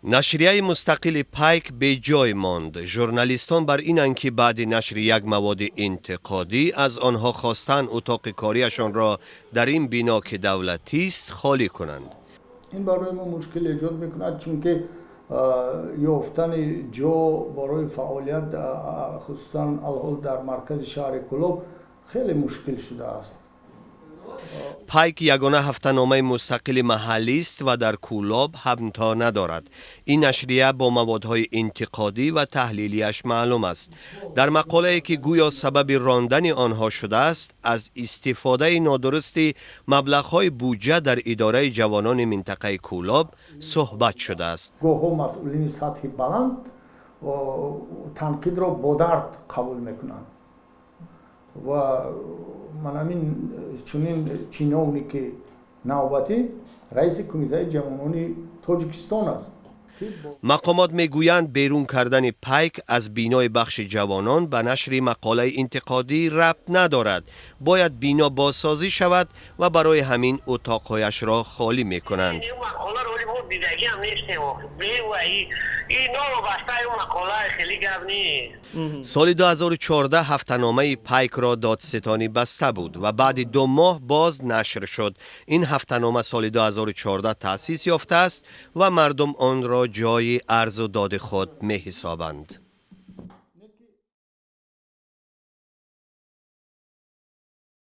Нашрияи мустақили «Пайк» беҷой монд. Журналистон бар инанд, ки баъди нашри як маводи интиқодӣ аз онҳо хостанд утоқи кориашонро дар ин бино, ки давлатист, холӣ кунанд. Ин барои мо мушкил эҷод мекунад, чунки ёфтани ҷо барои фаъолият, хусусан алҳол дар маркази шаҳри Кӯлоб, хеле мушкил шудааст. «Пайк» ягона ҳафтаномаи мустақили маҳаллист ва дар Кӯлоб ҳамто надорад. Ин нашрия бо маводҳои интиқодӣ ва таҳлилиаш маълум аст. Дар мақолае, ки гӯё сабаби рондани онҳо шудааст, аз истифодаи нодурусти маблағҳои буҷа дар идораи ҷавонони минтақаи Кӯлоб суҳбат шудааст. Гоҳҳо масъулини сатҳи баланд танқидро бо дард қабул мекунанд ва ман ҳамин чунин чиновники навбатӣ раиси Кумитаи ҷавонони Тоҷикистон аст. Мақомот мегӯянд, берун кардани «Пайк» аз бинои бахши ҷавонон ба нашри мақолаи интиқодӣ рабт надорад. Бояд бино бозсозӣ шавад ва барои ҳамин утоқҳояшро холӣ мекунанд. Мақоларо мо дидагиам нестем. Ино вобастаи мақола хеле гап нест. Соли 2014 ҳафтаномаи «Пайкро» додситонӣ баста буд ва баъди 2 моҳ боз нашр шуд. Ин ҳафтанома соли 2014 таъсис ёфтааст ва мардум онро ҷои арзу доди худ меҳисобанд.